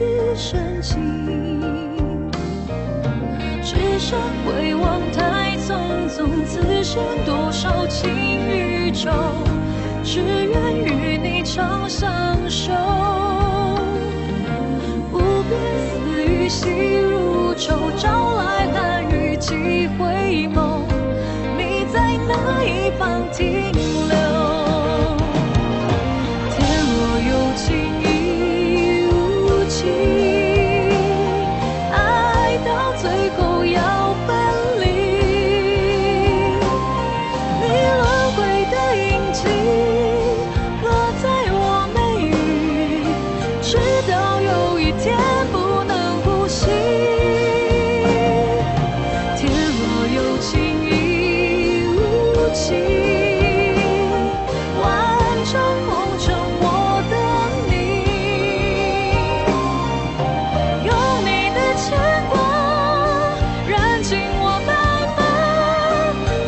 此深情。只剩回望太匆匆，此生多少情与愁，只愿与你长相守。无边丝雨细如愁，朝来寒雨几回眸，你在哪一方停留？天若有情亦无情，爱到最后要分离。你轮回的印记落在我眉宇，直到有一天不能呼吸。天若有情亦无情，万丈红尘我等你，用你的牵挂燃尽我白发，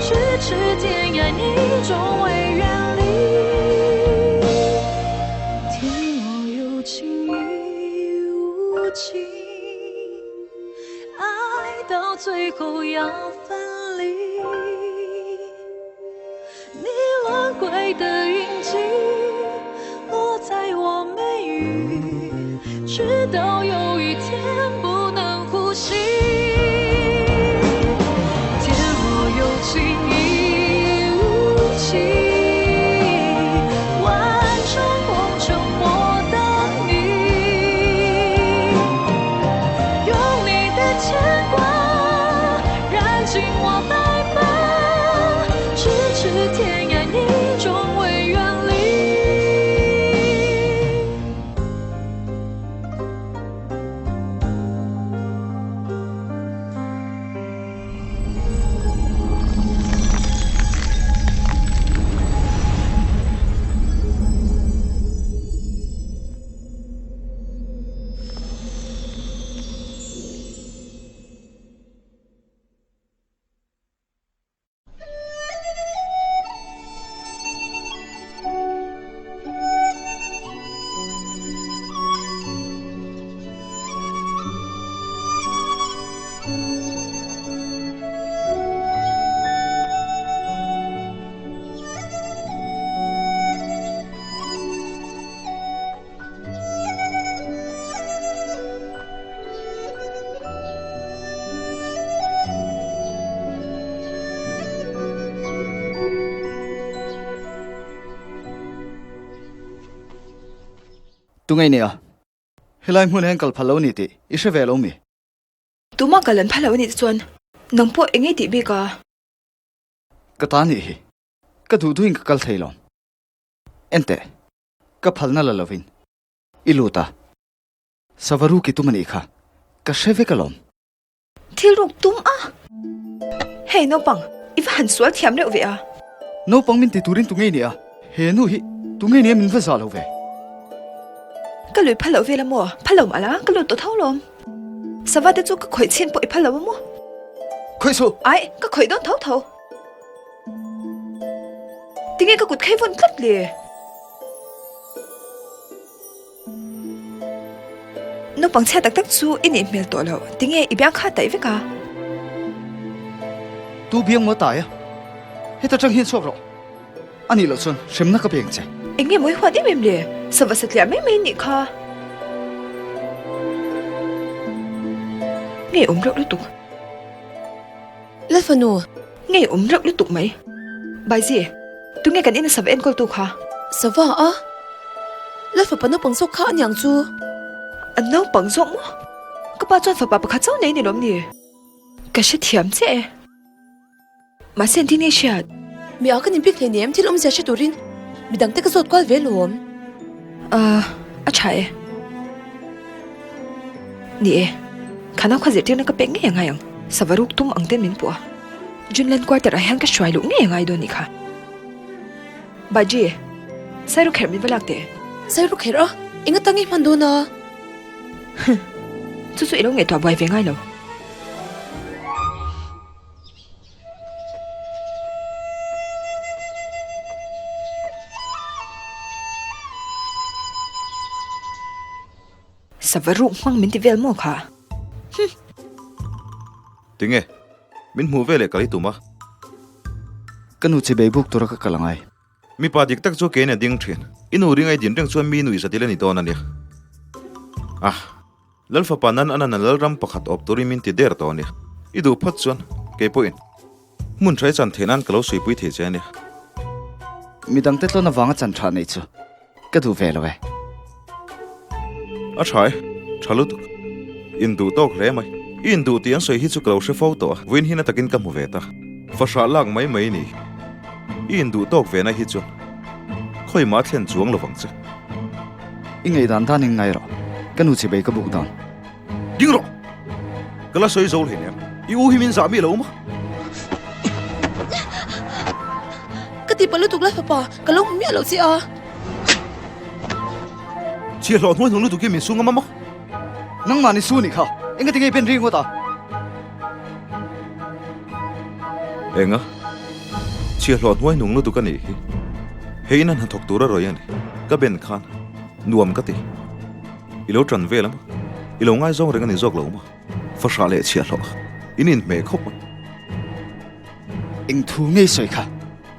咫尺天涯你终未远离。天若有情亦无情，爱到最后要分离。你轮回的印记落在我眉宇，直到有一天不能呼吸。天若有情亦无情，万丈红尘我等你，用你的牵挂燃尽我白发，咫尺天涯你终未远离。 Tungai nia helai hmun hian kal phal lo ni tih i hre ve lo mi? Tuma kal an phal lo anih te chuan nang pawh eng nge tih bik a? Ka ta nih hi ka duh duhin ka kal thei lo. Enteh, ka phalna la lovin i lut a, Savaru ki tum anih kha ka hre vek alawm. Thil ruk tum a? Hei naupang, i va han sual thiam reuh ve a. Naupang min ti turin tu ngei nia, he nu hi tu ngei nia min va zah lo ve. Ka lui phal loh vel a maw? Phal lo mah la, ka lut tawh tho lawm. Sava te chu ka khawih chhin pawh i phal lo a maw? Khawih suh! Ai, ka khawih dawn tho tho. Tinge ka kut khei vawn tlat le? Naupang chhia tak tak chu i nih hmel tawh loh, tinge i biang kha taih vek a? Tu biang maw tai a? Heta tang hian chhuak rawh. A nih loh chuan hremna ka peng che. Eng nge mawi huat em em le? Sava satliah mai mai nih kha. Ngei awm reuh lutuk. Lalfanu. Ngei awm reuh lutuk mai. Baiji, tunge kan ina sava enkawltu kha? Sava a? Lalfapa naupang zawk kha a niang chu. A naupang zawk maw? Ka pa chuan fapa pakhat chauh nei ni lawm ni? Ka hrethiam che e. Mahse engtin nge hriat? Mi a ka nin bik hleinem thil awmzia hre turin midang te ka zawt kual ve lawm. Ahh, a tha e. Ni e, kha nau kha zirtirna ka pek ngei a ngai ang. Sava ruk tum ang ten min puh a. Junland quarter ah hian ka hruai luh ngei a ngai dawn nih kha. Baji, Sairu kherh min va lak teh. Sairu kherh a? Eng atang i hman dawn a? Huh, chu chu i lo ngaihtuah buai ve ngai lo. Sava ruk hmang min ti vel maw kha? Humm. Tinge? Min hmuh veleh kal i tum a. Ka nu chibei buk tura ka kal angai. Mipa dik tak chu kein a ding thin. I nu ringa i din reng chuan mi nuih zatil a ni dawn a nia. Ah. Lal fapa nan a nana Lalram pakhat awp turin min ti der tawh a nia. I duh phawt chuan kei pawhin hmun tha i chan theih nan ka lo suipui thei che a nia. Midangte tlawn avanga chan tha neih chu ka duh ve lo e. A tha e, tha lutuk. Induh tawk hle mai. I induh tih an sawi hi chu ka lo hre fo tawh a, vawiin hi na takin ka hmu ve ta. Fahrah lak mai mai ni. I induh tawk ve na hi chuan khawimah a thlen chuang lovang che. I ngaihdan dan in ngai rawh. Ka nu chibei ka buk dawn. Ding rawh! Ka la sawi zo hleinem. I u hi min zah mi lo maw? Ka ti palh lutuk la fapa, ka lo hmu miah lo che a. Chhiahhlawh hnuai hnung lutuk hi min su ngam a maw? Nangmah ni su nih kha, engati nge i pen ri ngawt a? Enga? Chhiahhlawh hnuai hnung lutuk a nih hi. Hei in a hnathawk tur a rawi a ni. Ka ben khan nuam ka ti. I lo tan vel a maw? I lo ngaizawng reng a ni zawk lo maw? Fahrah leh chhiahhlawh in inhmeh khawp a. Eng thu ngei sawi kha?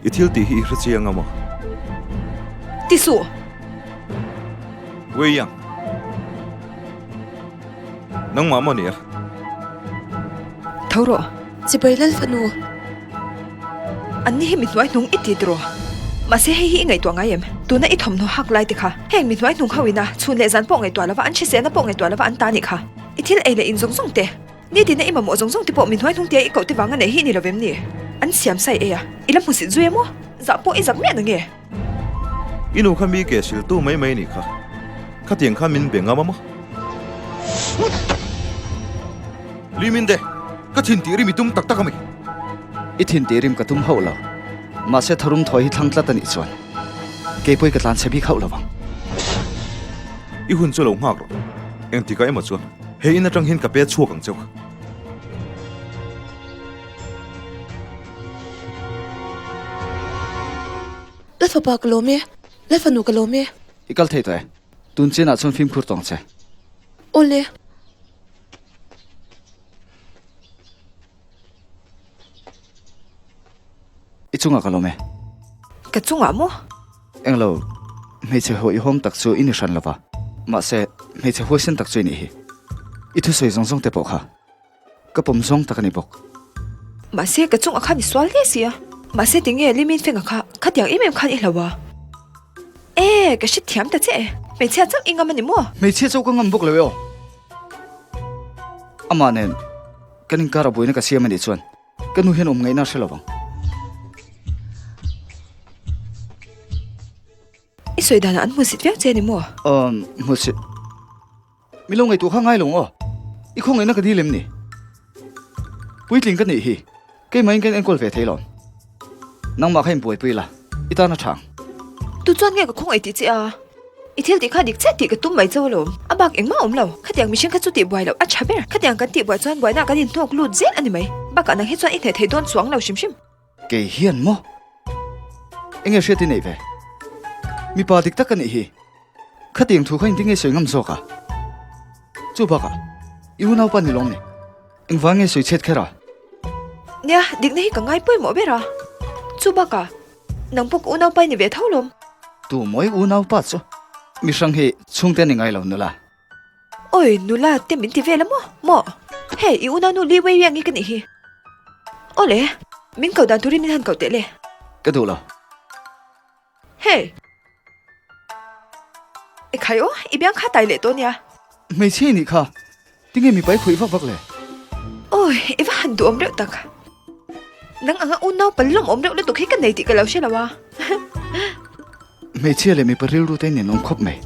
I thil tih hi i hre chiang a maw? Ti suh! Wei Yang, nangmah maw nia? Tho rawh. Chibai Lal fanu. An ni hi mi hnuai hnung i ti tiraw? Mahse hei hi i ngaihtuah ngai em? Tuna i thawmhnaw hak lai te kha heng mi hnuai hnung ho ina chhun leh zan pawh ngaihtuah lova an hriselna pawh ngaihtuah lova an ta nih kha. I thil ei leh in zawng zawng te. Nitin a i mamawh zawng zawng te pawh mi hnuai hnung tia i koh te vang a neih hi ni lo vem ni? An siam sai ei a, i la hmusit zui emaw? Zah pawh i zak miah na nge? I nu kha mi ke sil tu mai mai nih kha. Khatiang khan min be ngam a maw? Li min de, ka thin tih rim i tum tak tak a mi? I thin tih rim ka tum hauh lo. Mahse tharum thawi hi thlang tlat a nih chuan keipawh i ka tlan chhe bik hauh lo vang. I hun chu lo nghak rawh. Engtikah emaw chuan He in atang hian ka pe chhuak ang cheu. La fapa ka lawm e, la fanu ka lawm e. I kal thei tawh e, tun chinah chuan fimkhur tawng che. Awle. I chungah ka lawm e. Ka chungah maw? Englo, hmeichhe hawihhawm tak chu i ni hran lova, mahse hmeichhe huaisen tak chu i nih hi. I thusawi zawng zawng te pawh kha ka pawm zawng tak a ni bawk. Mahse ka chungah khan i sual hle si a, mahse tinge Limin Fenga kha khatiang em em khan i hlo a? E, ka hrethiam ta che e, hmeichhia chauh i ngam a ni maw? Hmeichhia chauh ka ngam bawk lo e aw. Amah nen kan inkar a buaina ka siam a nih chuan Ka nu hian awm ngaihna a hre lo vang. I sawi danah an hmusit viau che a ni maw? Umm, hmusit. Min lo ngaihtuah kha ngai lo ang aw. I khawngaihna ka dil em ni? Puitling ka nih hi, keimahin ka enkawl ve thei lo. Nangmah kha inbuaipui la, i tan a tha ang. Tu chuan nge ka khawngaih tih che a? I thil tih kha dik chiah tih ka tum mai chauh alawm. A bak engmah a awm lo. Khatiang mihring kha chu tih buai loh a tha ber. Khatiang kan tih buai chuan buaina kan inhnawk lut zel a ni mai. Bakah nang hi chuan i hneh thei dawn chuang lo hrim hrim. Kei hian maw? Enge hriat i neih ve? Mipa dik tak ka nih hi. Khatiang thu kha engtin nge sawi ngam zawk a? Chu bakah i unaupa ni lawm ni? Engvang nge sawi chhiat kher a? Nia, dikna hi ka ngai pawimawh ber a. Chu bakah Nang pawh ka unaupa i ni ve tho lawm. Tu mawi unaupa chu? Mi hrang hi chhungte ni ngai lo nula. Oi nula te min ti vel a maw? Maw? Hei i unaunu Li Wei Yang hi ka nih hi. Awle, min koh dan turin min han koh teh le. Ka duh lo. Hei! Ekhai aw, i biang kha tai leh tawh nia. Hmeichhe i nih kha, Tinge mipa i khuih vak vak le? Awi, i va han duhawm reuh tak. Nang anga unau palawm awm reuh lutuk hi ka nei tih ka lo hre lo a. Hmeichhia leh mipa rilru te in awm khawp mai.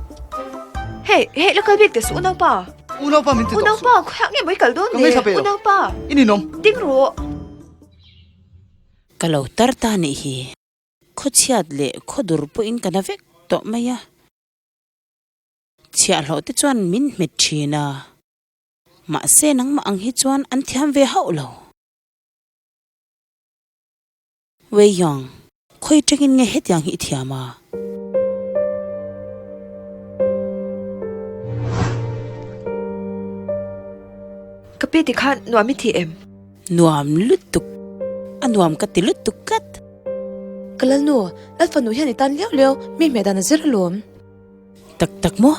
Hei, hei la kal bik teh suh unaupa. Unaupa min ti tawh suh. Unaupa, khawiah nge maw i kal dawn le? Ka ngaithla peh lo. Unaupa. I ninawm. Ding rawh. Ka lo tar ta nih hi. Khawchhiat leh khawdur pawhin ka na vek tawh mai a. Chhiahhlawh te chuan min hmet thin a, mahse nangmah ang hi chuan an thiam ve hauh lo. Wei Yong, khawi tangin nge hetiang hi i thiam a? Ka pi tikhan nuam i ti em? Nuam lutuk. A nuam ka ti lutuk tlat. Ka lalnu, Lalfanu hian i tan liau liau mi hmeh dan a zir alawm. Tak tak maw?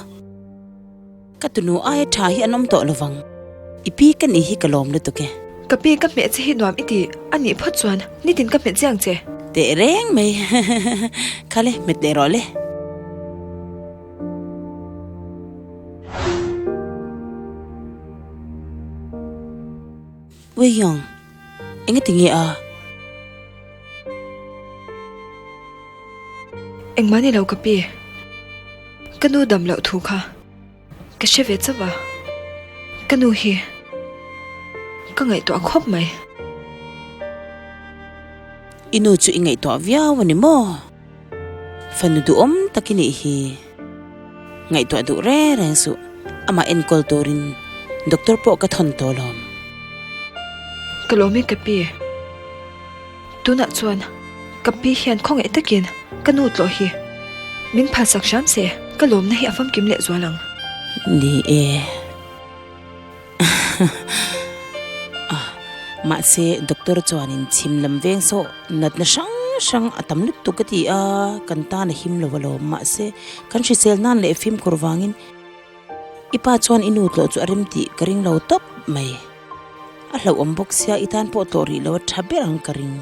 Ka tunu aia tha hi an awm tawh lovang. I pi ka nih hi ka lawm lutuk e. Ka pi ka hmeh che hi nuam i ti a nih phawt chuan nitin ka hmet chiang che. Teh reng mai. Khale, hmet leh rawh le. Wei Yong, engati nge a? Engmah ni lo ka pi. Ka nu dam loh thu kha ka hre ve chauh a, ka nu hi ka ngaihtuah khawp mai. I nu chu i ngaihtuah viau a ni maw? Fanu duhawm tak i nih hi. Ngaihtuah duh reng reng suh, amah enkawl turin doctor pawh ka thawn tawh lawm. Ka lawm e ka pi. Tunah chuan ka pi hian khawngaih takin ka nu tlawh hi min phalsak hram se, ka lawmna hi a famkim leh zual ang. Ni e. Mahse doctor chuanin chhim lam veng saw natna hrang hrang a tam lutuk a ti a, kan tan a him lo alawm. Mahse kan hrisel nan leh fimkhur vangin i pa chuan i nu tlawh chu a rem tih ka ring lo tawp mai. A hlauhawm bawk sia i tan pawh tlawh rih lo a tha ber ang ka ring.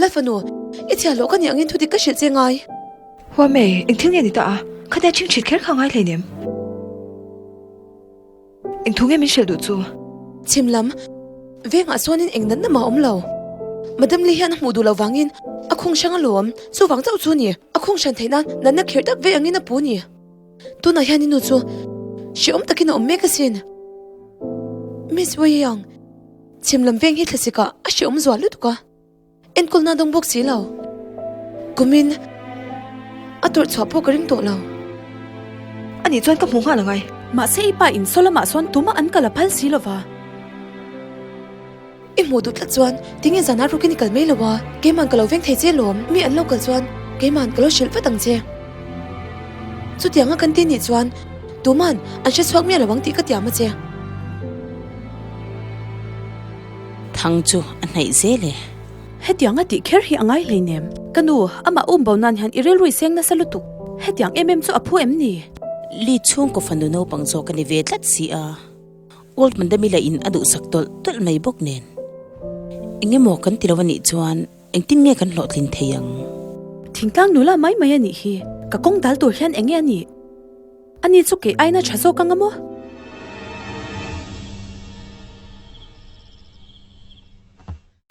Lalfanu, i chhiah loh ka nih angin thudik ka hrilh che ngai. Huame, eng thil nge ni ta a? Khatia chhingchhit kher kha ngai hleinem. Eng thu nge min hrilh duh chu? Chhim lam, vengah sawnin eng natna mah a awm lo. Madam Lee hian a hmuh duh loh vangin a khung hrang alawm. Chuvang chauh chu ni, a khung hran theih nan natna kher tak vei angin a pu ni. Tunah hian i nu chu hrehawm takin a awm mek asin. Miss Wei Yang, chhim lam veng hi thlasikah a hrehawm zual lutuk a. Enkawlna dawng bawk si lo. Kumin a tawrh chhuah pawh ka ring tawh lo. Ani chuan ka hmu nghal angai. Mahse i pa in saw lamah sawn tumah an kal a phal si lova. I hmuh duh tlat chuan tinge zan a rukin i kal mai lo a, keiman ka lo veng thei che lawm, mi an lo kal chuan keiman ka lo hrilh vat ang che. Chutianga kan ti nih chuan tuman an hre chhuak miah lo ang tih ka tiam a che. Thang chu a hnaih zel e. Hetiang a tih kher hi a ngai hleinem. Ka nu, amah um bo nan hian i rilru i seng nasa lutuk. Hetiang em em chu a phu em ni? Li chhungkaw fanu naupang zawk a ni ve tlat si a. Old Mandamila in a duhsak tawlh tawlh mai bawk nen. Eng emaw kan ti lo a nih chuan engtin nge kan hlawhtlin thei ang? Thingtlang nula mai mai a nih hi. Ka kawng dal tur hian eng nge a nih? Ani chu kei aina tha zawk anga maw?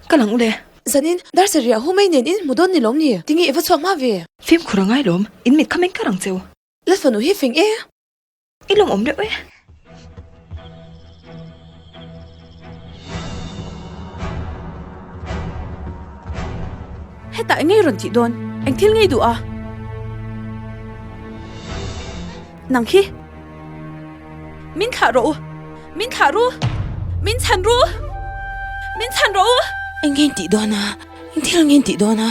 Ka lang ule. Zanin, dar sarih ah hu mai nen in hmu dawn ni lawm ni? Tinge i va chhuak hma ve? Fimkhur a ngai lawm, in mit kha meng kar ang cheu. Lalfanu hi fing e. I lawmawm reuh e. Hetah eng ngei rawn tih dawn? Eng thil ngei duh a? Nang hi. Min thlah rawh u. Min thlah ru. Min chhan ru. Min chhan rawh u. Eng ngei tih dawn a? Eng thil ngei tih dawn a?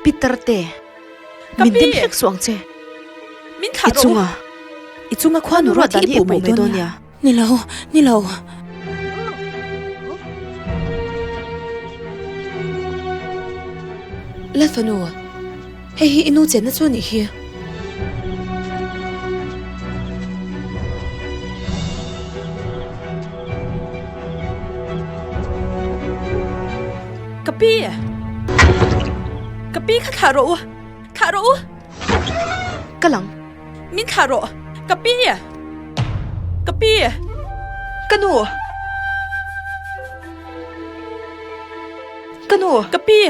Peter te. Min dem hlek suh ang che. Min thlah rawh u. I chunga khuanu ruat hi i puh mai dawn nia. Ni lo, ni lo. Lalfanu, hei hi i nu chenna chu a nih hi. Ka pi! Ka pi kha thlah rawh u! Thlah rawh u! Ka lang. Min thlah rawh! Ka pi! Ka pi! Ka nu! Ka nu! Ka pi!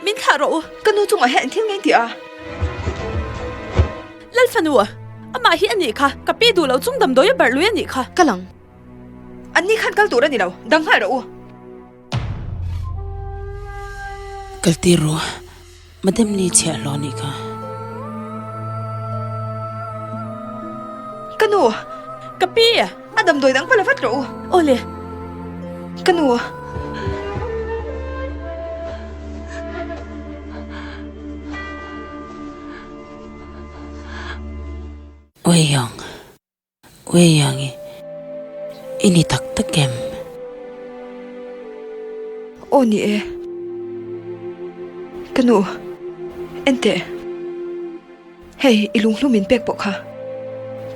Min thlah rawh u! Ka nu chungah hian engthil ngei tih a? Lalfanu! Amah hi a nih kha! Ka pi duh loh chung damdawi a barh lui a nih kha! Ka lang. Anni khan kal tur a ni lo, dang nghal rawh u. Kal tir rawh, Madam Lee chhiah hlawh a nih kha. Ka nu! Ka pi! A damdawi dang va la vat rawh u. Awle. Ka nu! Uiang, Uiang i, i ni tak tak em? Aw ni e. Ka nu, enteh. Hei, i lunghlu min pek pawh kha.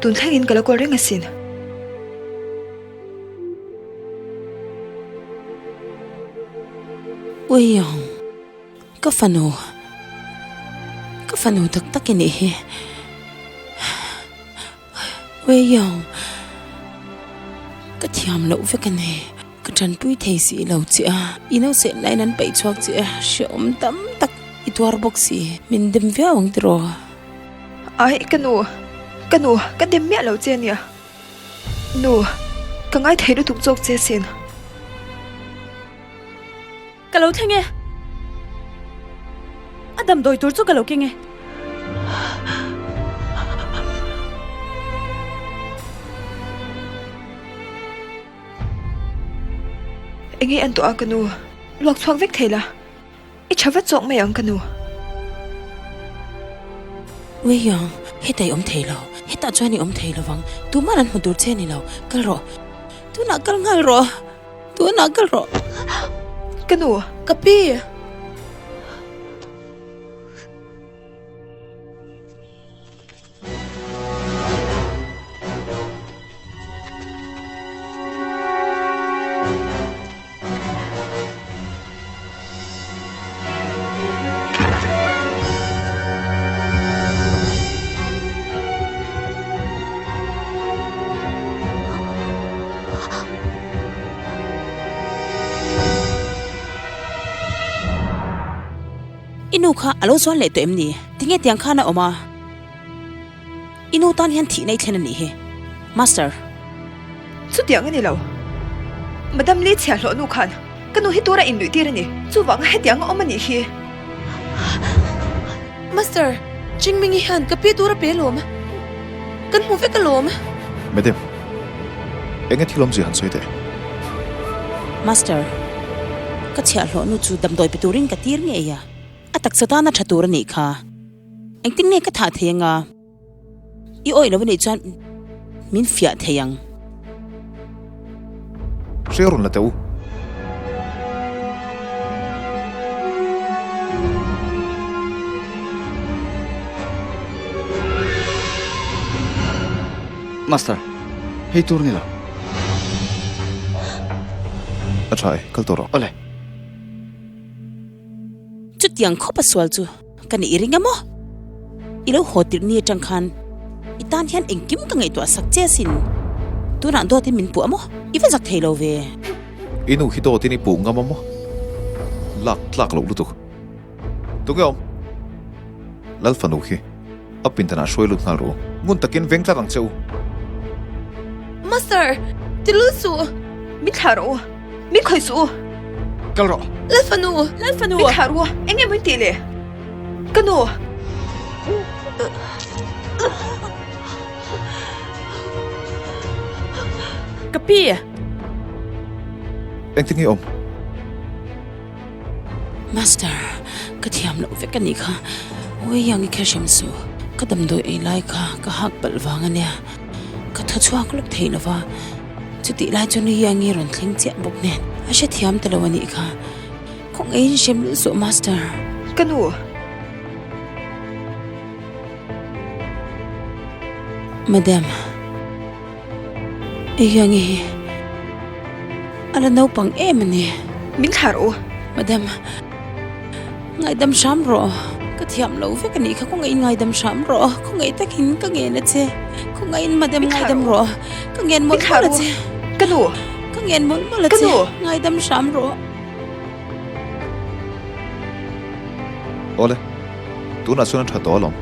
Tun thlengin ka la kawl reng asin. Uiang, ka fanu, ka fanu tak tak i nih hi. Uiang, ka thiam loh vek a ni. Ka tanpui thei si lo che a, i nauseh laiin an paih chhuak che a, hrehawm tam tak i tuar bawk si, min dem viau ang tiraw? Ai, ka nu, ka nu, ka dem miah lo che ania. Nu, ka ngaithei lutuk zawk che asin. Ka lo thleng e. A damdawi tur chu ka lo keng e. Enge an tawh a ka nu? Luak chhuak vek thei la, i tha vat zawk mai ang ka nu. Uiang, hetah i awm thei lo, hetah chuan i awm thei lo vang, tuman an hmu tur che a ni lo, kal rawh, tunah kal nghal rawh. Tunah kal rawh. Ka nu. Ka pi. I nu kha a lo zuan leh tawh em ni? Tinge tiang khan a awm a? I nu tan hian thihna i thlen a nih hi. Master. Chutiang a ni lo. Madam Lee chhiahhlawh nu khan ka nu hi tura inluih tir a ni. Chuvanga hetiang a awm a nih hi. Master, Chingmingi hian ka pi tur a pe alawm. Kan hmu vek alawm. Madam, enge thil awmzia han sawi teh? Master, ka chhiahhlawh nu chu damdawi pe turin ka tir ngei a. A taksa tana tha tur a nih kha. Engtin nge ka thah thei anga? I awih lo a nih chuan min fiah thei ang. Hre rawn la teh u. Master, hei tur ni lo. A tha e, kal tawh rawh. Awle. Chutiang khawpa sual chu ka nih i ring a maw? I lo haw tirh ni atang khan i tan hian engkim ka ngaihtuah sak che asin. Tunah dawtin min puh a maw? I va zak thei lo ve. I nu hi dawtin i puh ngam a maw? Lak tlak loh lutuk. Tunge awm? Lal fanu khi a pindanah hruai lut nghal ru. Ngun takin veng tlat ang che u. Master, ti lul suh. Mi thlah rawh u. Mi khawih suh u. Kal rawh. Lal fanu. Lal fanu. Mi thlah ru. Eng nge maw in tih le? Ka nu. Ka pi. Engtin nge awm? Master, ka thiam loh vek a nih kha. Uiang i kher hrim suh. Ka damdawi ei lai kha ka hak palh vang a nia. Ka thaw chhuak lawk thei lo va. Chutih lai chuan Uiangi rawn thleng chiah bawk nen a hrethiam ta lo a nih kha. Kawngeiin hrem lul suh Master. Ka nu. Madam. Uiangi hi a la naupang em a ni. Min thlah rawh u. Madam, ngaidam hram rawh. Ka thiam lo vek a nih kha, khawngaih ngaidam hram rawh. Khawngaih takin ka ngen a che. Khawngaih madam ngaidam rawh. Ka ngen mawlh mawlh a che. Ka nu. Ka ngen mawlh mawlh a che. Ka nu. Ngaidam hram rawh. Awle, tunah chuan a tha tawh alawm.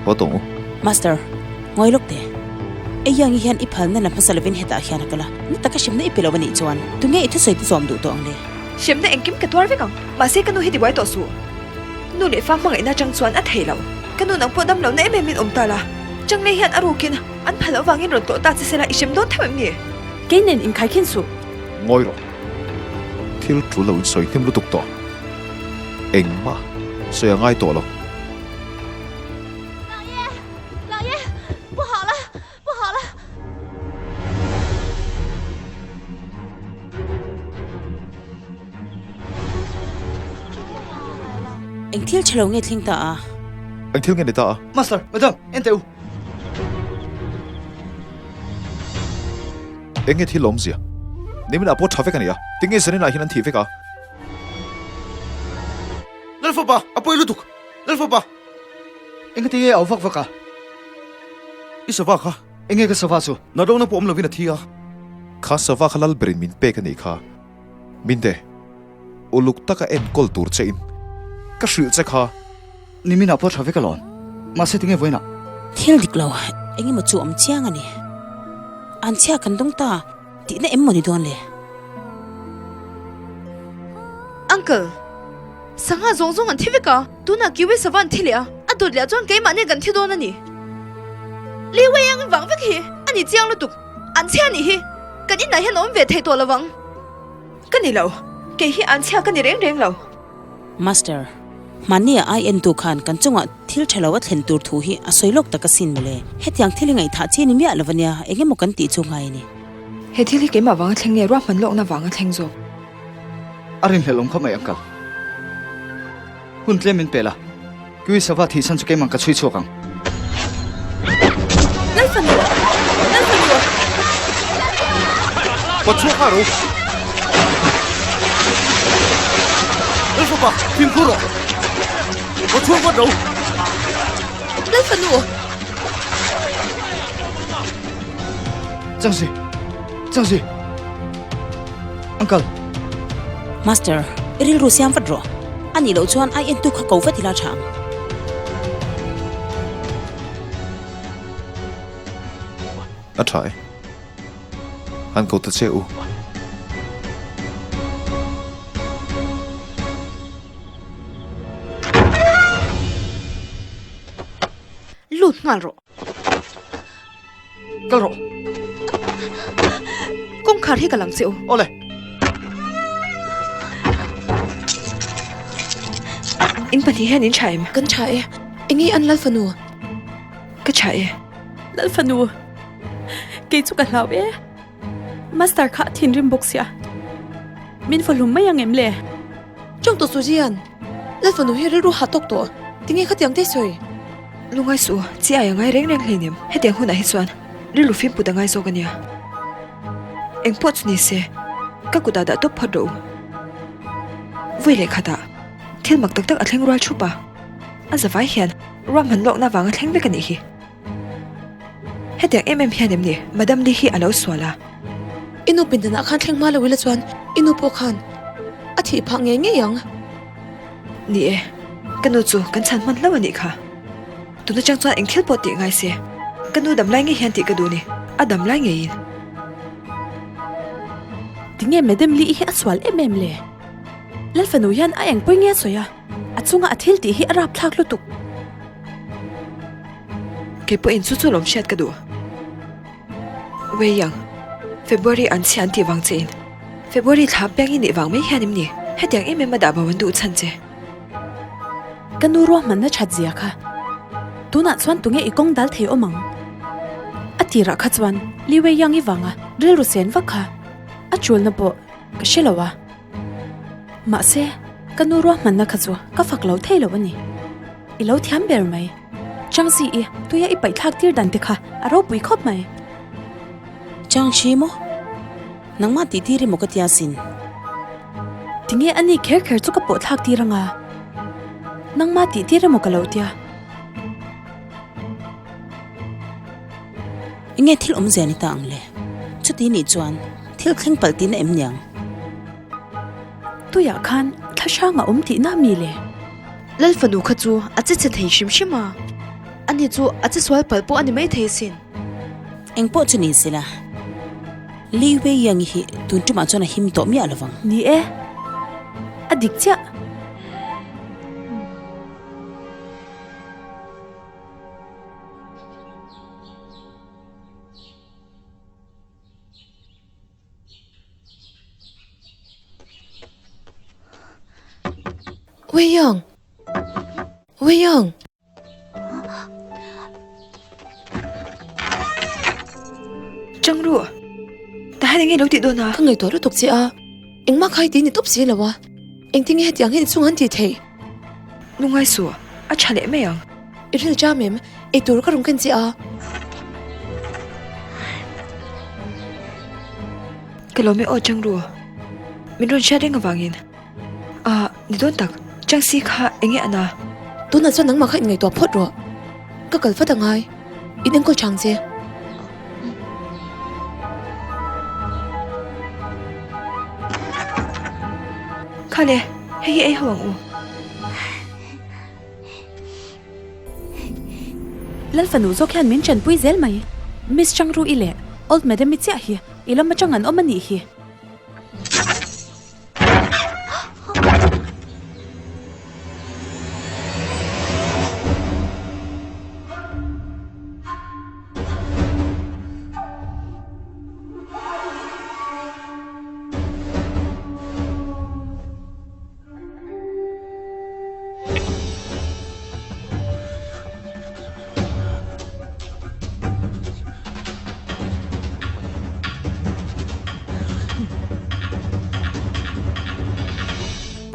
Haw tawng u. Master, ngawi lawk teh. Eiang i hian i phalna la hmasa lovin hetah hian a kal a, na taka hremna i pe lo a nih chuan tunge i thusawi te zawm duh tawh ang le? Hremna engkim ka tuar vek ang, mahse ka nu hi tibuai tawh suh. Nu leh fa hmangaihna atang chuan a thei lo. Ka nu nang pawh dam lohna em em in awm ta la, Changlei hian a rukin an phal loh vangin rawn tlawh ta che sela i hrem dawn theuh em ni? Kei nen inkhaikhin suh. Ngawi rawh. Thil tul lo in sawi hnem lutuk tawh. Engmah sawi a ngai tawh lo.老爷，老爷，不好了！ Eng thil tha lo nge thleng ta a? Eng thil nge ni ta a? Master, Madam, en teh u. Eng nge thil awmzia? Nimin ah pawh tha vek a ni a, tinge zanin ah hian an thih vek a? Lalfapa, a pawi lutuk! Lalfapa! Engati nge a au vak vak a? I sava kha. Enge ka sava chu? Natawngna pawh awm lovin a thi a. Kha sava kha Lalberin min pek a nih kha. Minte, uluk taka enkawl tur che in ka hrilh che kha. Nimin ah pawh tha vek alawm. Mahse tinge vawiinah? Thil dik lo, engemaw chu awm chiang a ni. An chhia kan dawng ta tihna em maw ni dawn le? Uncle, sangha zawng zawng an thi vek a, tunah kiwi sava an thi leh a, a dawt leh ah chuan keimahni kan thi dawn a ni. Li Wei ang vang vek hi a ni chiang lutuk, an chhia nih hi kan inah hian a awm ve thei tawh lo vang. Ka ni lo, kei hi an chhia ka ni reng reng lo. Master, hmanni ah ai entu khan kan chungah thil tha lo a thlen tur thu hi a sawi lawk tak asin mawle. Hetiang thil hi ngaihthah chi ni miah lo ania, eng emaw kan tih chu ngai a ni. He thil hi keimah vanga thleng nge ruahman lawkna vanga thleng zawk? A rinhlelh awm khawp mai uncle. Hun tlem min pel a, Kiwi sava thih chhan chu keimah ka chhui chhuak ang. Lalfanu! Lalfanu! Ka chhuak a ro. Lalfapa, fimkhur rawh. Ka chhuak vat ro. Lalfanu! Changsi! Changsi! Uncle! Master, i rilru siam vat rawh. A nih loh chuan ai entu kha ko vat ila tha ang. A tha e. Han ko ta che u. Lut nghal rawh. Kal rawh. Kawngkhar hi ka lang che u. Awle. In pahnih hian in tha em? Kan tha e. Enge an Lal fanu? Ka tha e. Lal fanu. Kei chu ka hlau e. Master kha a thinrim bawk sia. Min fahlum mai ang em le? Chawng tawh Suzian, Lal fanu hi rilru hah tawk tawh, tinge khatiang te sawi? Lungai suh, chi ai a ngai reng reng hleinem, hetiang hunah hi chuan rilru fim put a ngai zawk a nia. Engpawh chu ni se, ka kutah dah tawp phawt rawh u. Vawi leh khatah thil mak tak tak a thleng rual thup a, a zavai hian ruahman lawkna vanga thleng vek a nih hi. Hetiang em em hian em ni Madam Lee hi a lo sual a? I nu pindanah khan thleng hma lo ila chuan i nu pawh khan a thih phah ngei ngei ang. Ni e, ka nu chu kan chhan hman hlauh a nih kha. Tuna chang chuan eng thil pawh tih ngai se, ka nu dam lai ngei hian tih ka duh ni, a dam lai ngeiin. Tinge Madam Lee hi a sual em em le? Lalfanu hian a engpawih nge a sawi a, a chunga a thil tih hi a rapthlak lutuk. Kei pawhin chu chu lawm hriat ka duh. Wei Yang, February an chhia an tih vang che in February thla piang i nih vang mai hian em ni hetiang em em a dah bo an duh chhan che. Ka nu ruahmanna that zia kha tunah chuan tunge i kawng dal thei awm ang? A tirah kha chuan Li Wei Yang i vanga rilru sen vak kha a chulna pawh ka hre lo a. Mahse, ka nu ruahmanna kha chu ka fak lo thei lo a ni. I lo thiam ber mai. Changsi i tuia i paihthlak tir dan te kha a ropui khawp mai. Changsi maw? Nangmah tih tir emaw ka tia sin. Tinge a ni kher kher chu ka pawhthlak tir anga? Nangmah tih tir emaw ka lo tia. Enge thil awmzia ni ta ang le? Chuti nih chuan thil thleng palh tihna em niang? Tuiah khan thla hrang a awm tihna mi le? Lal fanu kha chu a che chhe thei hrim hrim a, ani chu a che sual palh pawh a ni maithei asin. Eng pawh chu ni sela, Li Wei Yang hi tun tumah chuan a him tawh miah lovang. Ni e, a dik chiah. Wei Yang! Wei Yang! Chang ru! Tahan enge lo tih dawn a? Ka ngaihtuah lutuk che a, engmah kha i ti ni tawp si lo a, engtin nge hetiang hi i chhung an tih theih? Lungngai suh, a tha leh mai ang. I ril jam em? Eitur ka rawn ken che a. Ka lawm e aw Changru. Min rawn hriat reng avangin. Ah, ni dawn tak, Changsi kha eng nge a na? Tunah chuan nangmah kha inngaihtuah phawt rawh. Ka kal vat angai. In enkawl chang che. Kha le, hei hi ei ho ang u. Lalfanu zawk hian min chanpui zel mai. Miss Changru i leh Old Madam i chiah hi i lam atang an awm a nih hi.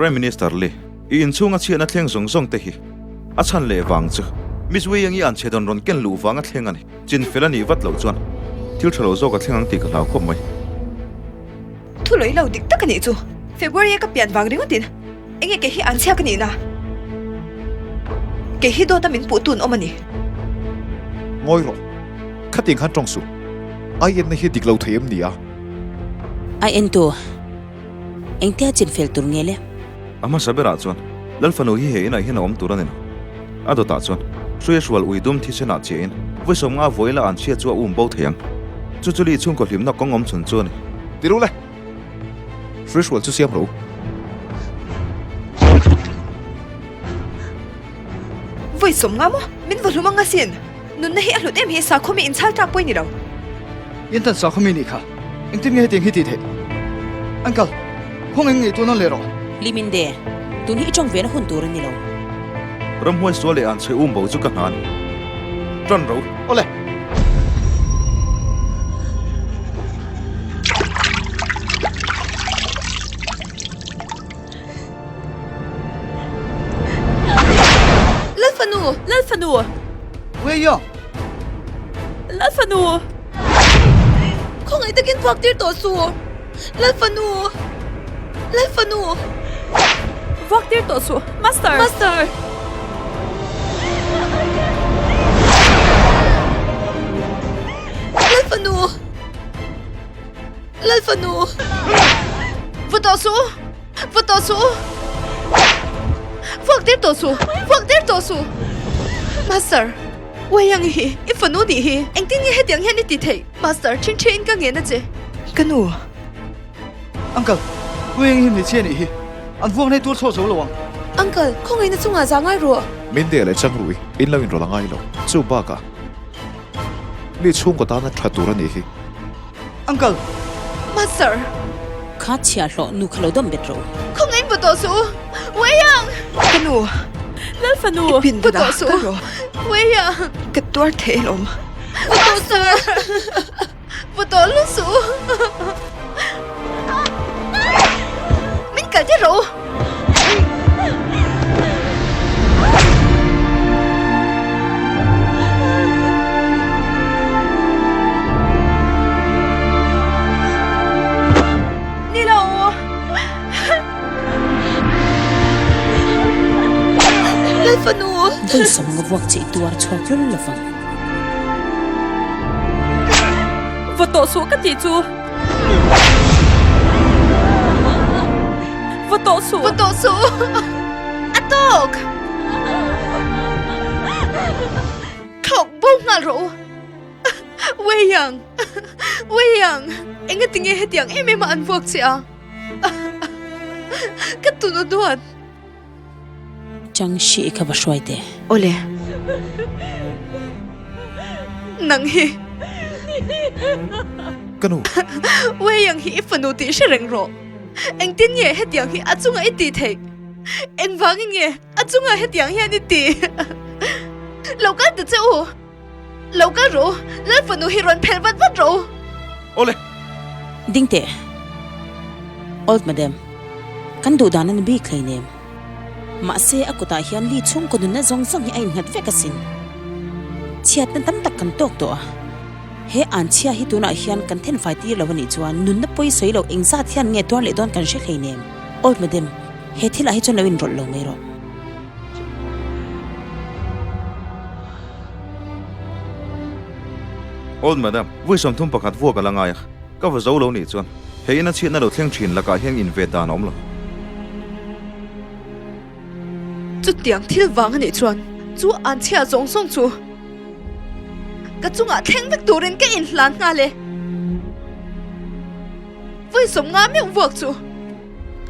Prime Minister Lee, i inchhunga chhiatna thleng zawng zawng te hi a chhan leh vang chu Miss Wei Yang i an chhe dawn rawn ken luh vanga thleng a ni. Chin fel a nih vat loh chuan thil tha lo zawk a thleng ang tih ka hlau khawp mai. Thu lawih lo dik tak a nih chu. February a ka pian vang ringawtin enge kei hi an chhiak a nih na? Kei hi dawt a min puh tun awm a ni. Ngawi rawh. Khating khan tawng suh. Ai enna hi dik lo thei em ni a? Ai entu, engtia chin fel tur nge le? A hmasa berah chuan Lalfanu hi he inah hian a awm tur a ni lo. A dawtah chuan Hruia hrual ui dum thisenah chiahin vawi sawmnga vawi la an chhia chu a um bo thei ang. Chu chu li chhungkaw hlimna kawng awm chhun chu a ni. Ti ru le! Hruia hrual chu siam ro. Vawi sawmnga maw? Min va hlum ang asin! Nunna hi a hlut em hi sakhaw mi inchhal tlak pawh i ni lo. Intan sakhaw mi nih kha engtin nge hetiang hi tih theih? Uncle, khaw ngei ngei tun an leh rawh. Liminde, tun hi i tawng ve na hun tur a ni lo. Ramhuai sual leh an chhe um bo chu ka hna a ni. Tan ro. Awle. Lalfanu! Lalfanu! Weia! Lalfanu! Khawngaih takin vuak tir tawh suh! Lalfanu! Lalfanu! Vuak tir tawh suh! Master! Master! Lalfanu! Lalfanu! Va tawh suh! Va tawh suh! Vuak tir tawh suh! Vuak tir tawh suh! Master, Wayang hi i fanu nih hi engtin nge hetiang hian i ti theih? Master, thin thiin ka ngen a che. Ka nu. Uncle, Wayang hi hmeichhia nih hi an vuak nei tur chhuak zo lo ang. Uncle, khawngaihna chungah za ngai rawh. Min deh leh chang rui, in lo inrawlh a ngai lo. Chu bakah, mi chhungkaw tana tha tur a nih hi. Uncle! Master! Kha chhia hlawh nu kha lo dawm bet rawh u. Khawngaih va tawh suh u! Weiang! Ka nu! Lalfanu! I pin Va dan ah tawh suh ka u! rawh. Weiang! Ka tuar thei alawm. Va tawh suh u! Va tawh lu suh u! Min kal tir rawh u! Ni lo! Lalfanu! Vawisawm nga vuak che i tuar chhuak lul lovang. Va tawh suh ka tih chu. Va tawh suh. Va tawh suh. A tawk. Thlawk bo nghal rawh u. Weiang. Weiang. Enga tinge hetiang em em a an vuak che a. Ka tun a duat. Chang hri kha va hruai teh. Awle. Nang hi. Ka nu. Weiang hi i fanu tih hre reng rawh. Engtin nge hetiang hi a chungah i tih theih? Engvangin nge a chungah hetiang hian i tih? Lo kal ta che u. Lo kal rawh u. Lal fanu hi rawn phelh vat vat rawh u. Awle. Ding teh. Old Madam, kan duh dan a ni bik hleinem. Mahse, a kutah hian Lee chhungkaw nunna zawng zawng hi a innghat vek asin. Chhiatna tam tak kan tawk tawh a. He anchhia hi tunah hian kan thenfai tir lo anih chuan nunna pawi sawi loh engzat hian nge tuar leh dawn kan hre hleinem. Old Madam, he thilah hi chuan lo inrawlh lo mai rawh. Old Madam, vui 31 vuak a la ngai a, ka va zo lo nih chuan he ina chhiatna lo thleng thin lakah hian invet dan a awm lo. Chutiang thil vang anih chuan chu anchhia zawng zawng chu ka chungah thleng vek turin ka inhlan nghal e. Vawi 50 meuh vuak chu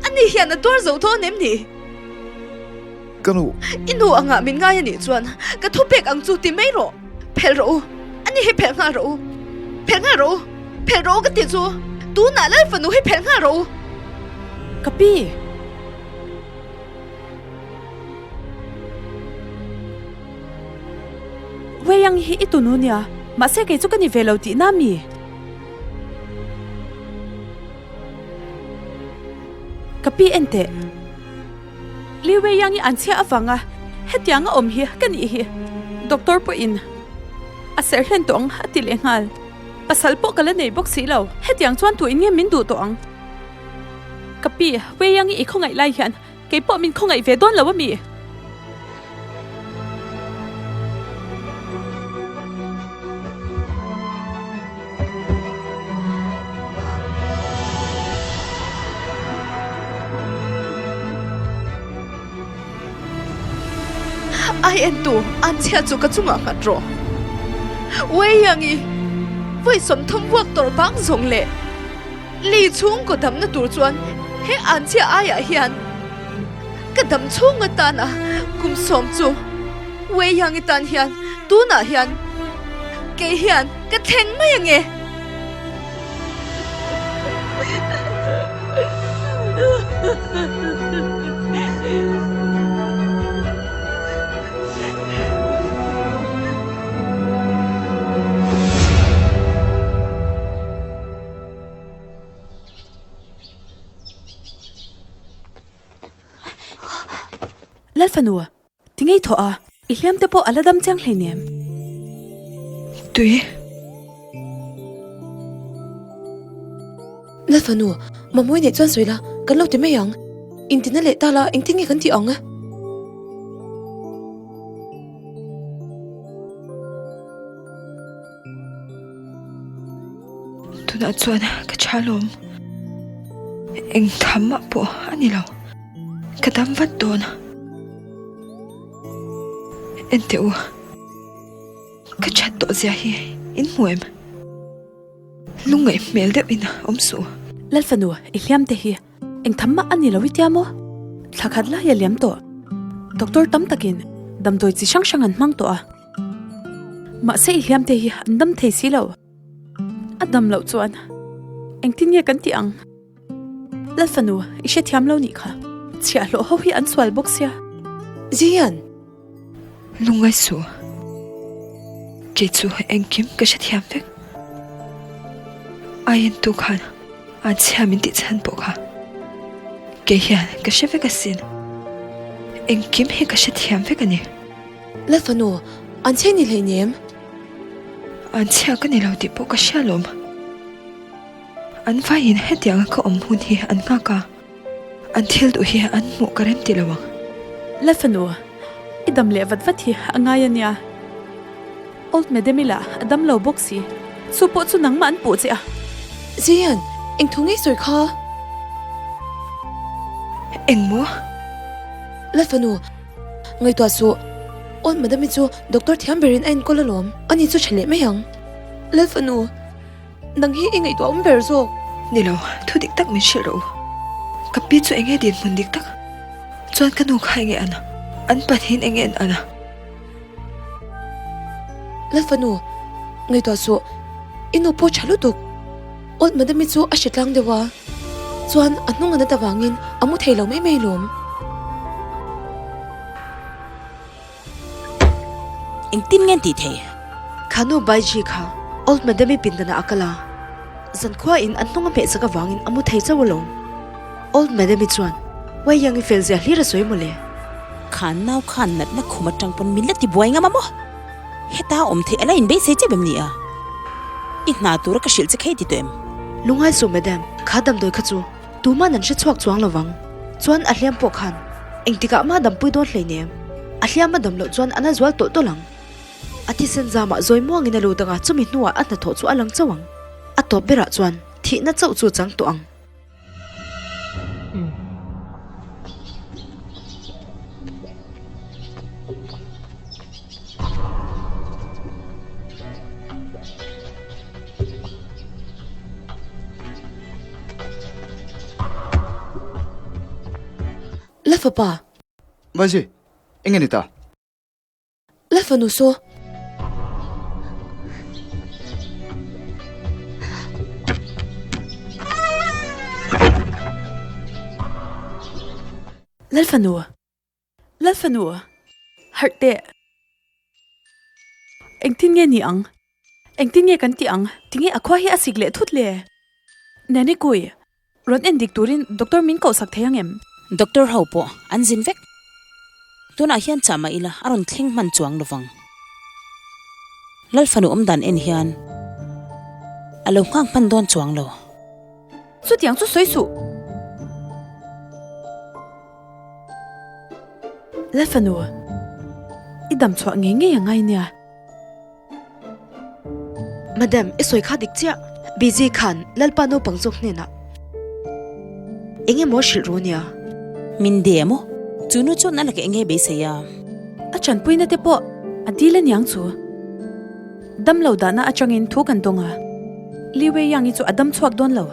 ani hian a tuar zo dawn em ni? Ka nu. I nu angah min ngai anih chuan ka thupek ang chu ti mai rawh. Phelh rawh u. Ani hi phelh nghal rawh u. Phelh nghal rawh u. Phelh rawh u ka ti chu. Tunah Lal fanu hi phelh nghal rawh u. Ka pi. Wei ang hi i tunu nia, mahse kei chu ka ni ve lo tihna mi? Ka pi en teh. Li Wei Yang i an chhia avanga hetianga awm hi ka nih hi. Doctor pawhin a serh hlen tawh ang a ti leh nghal. Pasal pawh ka la nei bawk si lo. Hetiang chuan tuin nge min duh tawh ang? Ka pi, Wei Yang i i khawngaih lai hian kei pawh min khawngaih ve dawn lo a mi? Ai entu an chhia chu ka chungah nghat rawh. Wei Yangi, vawi 30 vuak tawrh bang zawng leh Li chhungkaw damna tur chuan he an chhia aiah hian ka dam chhung atana kum 10 chu Wei Yangi tan hian tunah hian kei hian ka thleng mai ange. Lalfanu, ti ngei thawh a, i hliam te pawh a la dam chiang hleinem. Tui. Lalfanu, Mamawii neih chuan sawi la, kan lo ti mai ang. Intina leh ta la, engtin nge kan tih ang? Tunah chuan ka tha lawm. Eng tham mah pawh a ni lo. Ka dam vat dawn. Enteh u, ka that tawh zia hi in hmu em? Lungngaih hmel deuh in awm suh. Lalfanu, i hliam te hi eng tham mah a ni lo i tia maw? Thla khat lai a liam tawh. Doctor tam takin damdawi chi hrang hrang an hmang tawh a. Mahse i hliam te hi an dam thei si lo. A dam loh chuan engtin nge kan tih ang? Lalfanu, i hrethiam lo nih kha. Chhiahhlawh ho hi an sual bawk sia. Zian! Lungngai suh. Kei chu engkim ka hrethiam vek. Aiin tu khan an chhia min tih chhan pawh kha kei hian ka hre vek asin. Engkim hi ka hrethiam vek a ni. Lalfanu, an chhe ni hleinem. An chhia ka ni lo tih pawh ka hria lawm. An vaiin hetianga ka awm hun hi an nghak a, an thil duh hi an hmuh ka rem ti lo ang. Lalfanu, i dam leh vat vat hi a ngai a nia. Old Madam-i lah a dam lo bawk si, chu pawh chu nangmah an puh che a. Zian, eng thu ngei sawi kha? Eng maw? Lalfanu, ngaihtuah suh. Old Madam-i chu doctor thiam berin a enkawl alawm, ani chu tha leh mai ang. Lalfanu. Nang hi i ngaihtuah awm ber zawk. Ni lo, thu dik tak min hrilh rawh u. Ka pi chu enge dinhmun dik tak? Chuan ka nu kha enge an a? An pahnihin enge an an a? Lalfanu, ngaihtuah suh. I nu pawh tha lutuk. Old Madam-i chu a hre tlang deuh a. Chuan a hnung a nat avangin a mu thei lo mai mai lawm. Engtin nge an tih thei? Khanu Baiji kha Old Madam-i pindanah a kal a, zankhua in a hnung a hmeh chak avangin a mu thei chauh alawm. Old Madam-i chuan Wei Yang-i fel zia hlir a sawi mawle. Khan nau khan natna khum atang pawn min la ti buai ngam a maw? Heta awm theih a la inbeisei chep em ni a? I hna tura ka hrilh che khei ti tawh em? Lungai suh madam, kha damdawi kha chu tuman an hre chhuak chuang lo vang. Chuan a hliam pawh khan engtikah mah dampui dawn hleinem. A hliam a dam loh chuan a na zual tawlh tawlh ang. A thisen zamah zawi muangin a lut anga chumi hnuah a hnathawh chu a lang chauh ang. A tawp berah chuan thihna chauh chu chang tawh ang. La fapa. Vaji, enge ni ta? La fanu saw. Lal fanu. Lal fanu. Harh teh. Engtin nge ni ang? Engtin nge kan tih ang? Tinge a khua hi a sik leh thut le? Nanny Kui, Rawn en dik turin doctor min koh sak thei ang em? Doctor ho pawh an zin vek. Tunah hian chah mah ila a rawn thleng hman chuang lovang. Lal fanu awm dan en hian a lo nghak hman dawn chuang lo. Chutiang chu sawi suh. Lal fanu, i dam chhuah ngei ngei a ngai nia. Madam, i sawi kha dik chiah. Busy khan Lalpa naupang zawk hnenah eng emaw hrilh ru nia. Min de maw? Chu nu chuan a laka eng nge beisei a? A chanpuina te pawh a dil aniang chu. Dam lo dahna atangin thu kan dawng a, Li Wei Yang-i chu a dam chhuak dawn lo.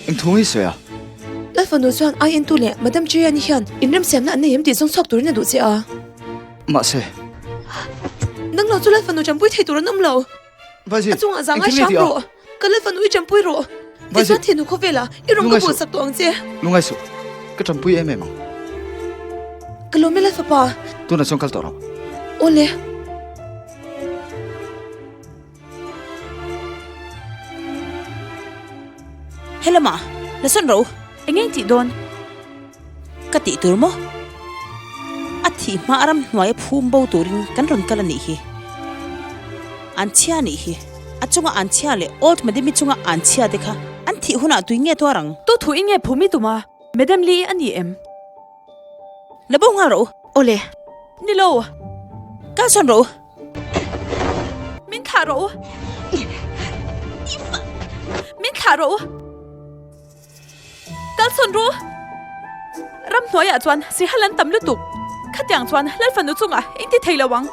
Eng thu nge sawi a? Lal fanu chuan ai entu leh Madam Cheyenne hian inremsiamna an nei em tih zawng chhuak turin a duh che a. Mahse. Nang lo chu Lal fanu champui thei tur an awm lo. Vaji, A chungah zang eng ai thil nge hram tih a? rawh. Ka Lal fanu i champui rawh. Vaji. Tichuan thinu khawvela i rawn ka Lungai bul suh. sak tawh ang che. Lungai suh. Ka champui em em ang. Ka lawm e Lal fapa. Tunah chuan kal tawh rawh. Awle. Helama, la sawn rawh u. Eng eng tih dawn? Ka tih tur maw? A thih hma a ramhnuai a phum bo turin kan rawn kal a nih hi. An chhia a nih hi. A chunga an chhia leh Old Madam-i chunga an chhia te kha an thih hunah tui nge tuar ang? Tu thu i nge phum i tum a? Madam Lee a ni em? La bo nghal rawh u. Awle. Ni lo. Kal sawn rawh u. Min thlah rawh u. Min thlah rawh u. Kal sawn ru. Ramhnuaiah chuan sihal an tam lutuk. Khatiang chuan Lalfanu chungah in ti thei lo ang.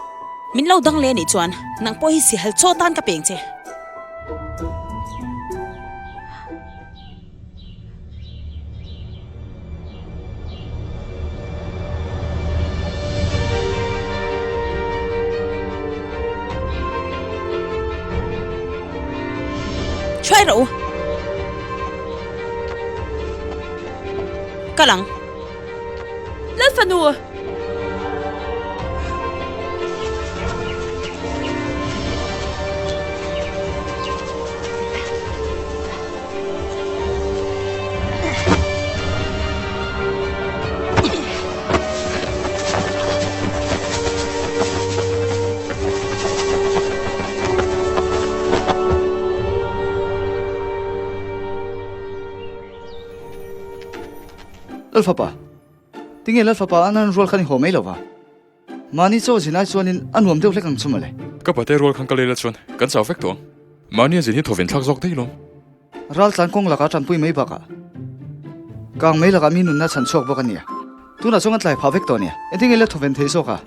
Min lo dang leh anih chuan nang pawh hi sihal chaw tan ka peng che. Hruai rawh u. Kal ang. Lal fanu! Lalfapa, tinge Lalfapa an an rual khan i haw mai lova? Mahni chaw zin ai chuanin a nuam deuh hlek ang chu mawle. Ka pate rual khan ka lei la chuan kan chau vek tawh ang. Mahni a zin hi thawven thlak zawk daih lawm. Ral tlan kawng lakah tanpui mai bakah kang mai lakah mi nunna chhan chhuak bawk a nia. Tunah chuan kan tlai phah vek tawh a nia. Engtin nge la thawven thei zawk a?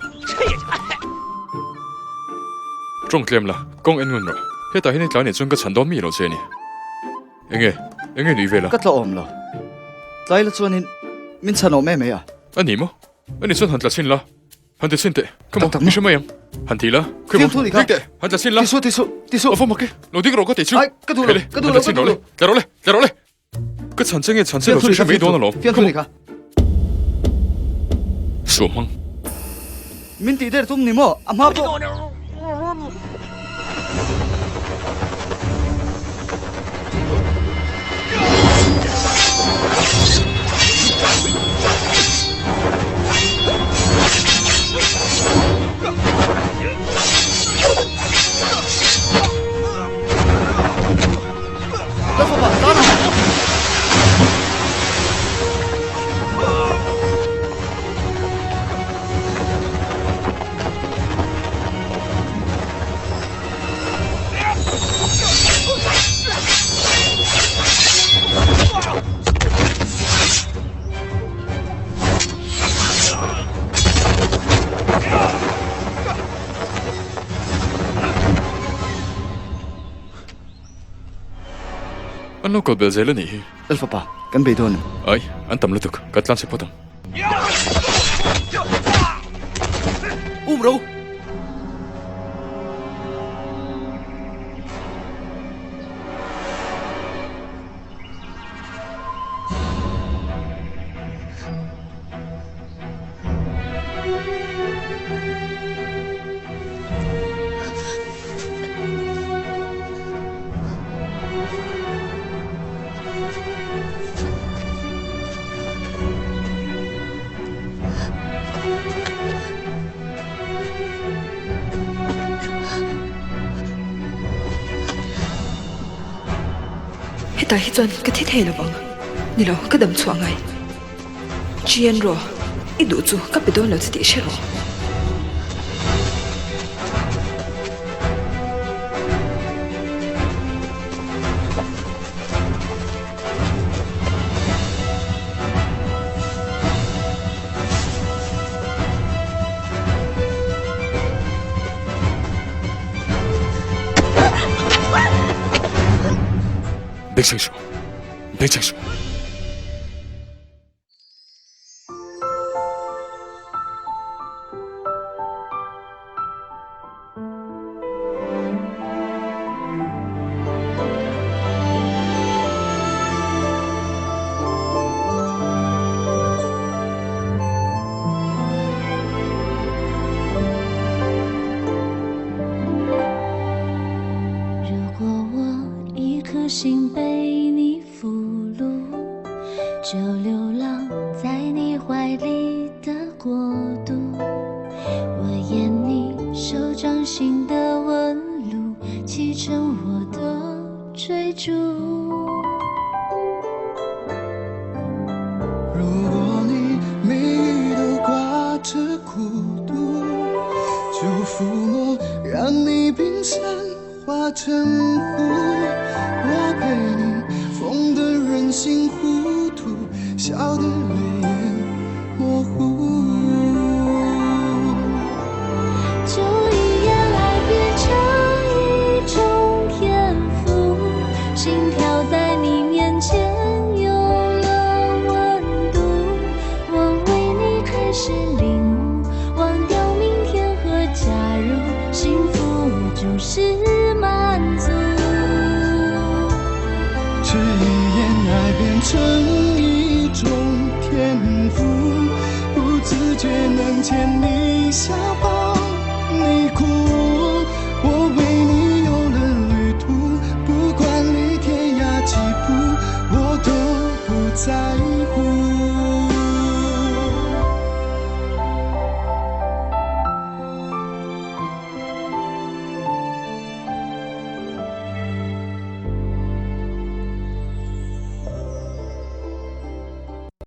Tawng tlem la, kawng en ngun rawh. Hetah hian i tlai nih chuan ka chhan dawn mi lo che a ni. Enge? Enge nui vel a? Ka tla awm lo. Tlai la chuanin min chhan awm em mai a. A ni maw? Ani chuan han tla chhin la, han ti chhin teh, come on, mi hre mai ang, han ti la, come on, dik teh, han tla chhin la, tisu tisu tisu, a va mak e, lo dik rawh ka ti chu, ai ka duh lo, ka duh lo, ka duh lo, tla rawh le, tla rawh le, ka chhan che nge chhan che lo chu i hre mai dawn alawm, come on, suah hmang. Min tih der tum ni maw, a hma pawh. An lo kal belh zel a nih hi. Lalfapa, kan bei dawn em? Ai, an tam lutuk, kan tlan chhe phawt ang. Um ro! Hetah hi chuan ka thi thei lovang. Ni lo, ka dam chhuah ngai. Chian rawh, i duh chu ka pe dawn lo che tih hre rawh. Beng chheng suh, beng chheng suh. 在。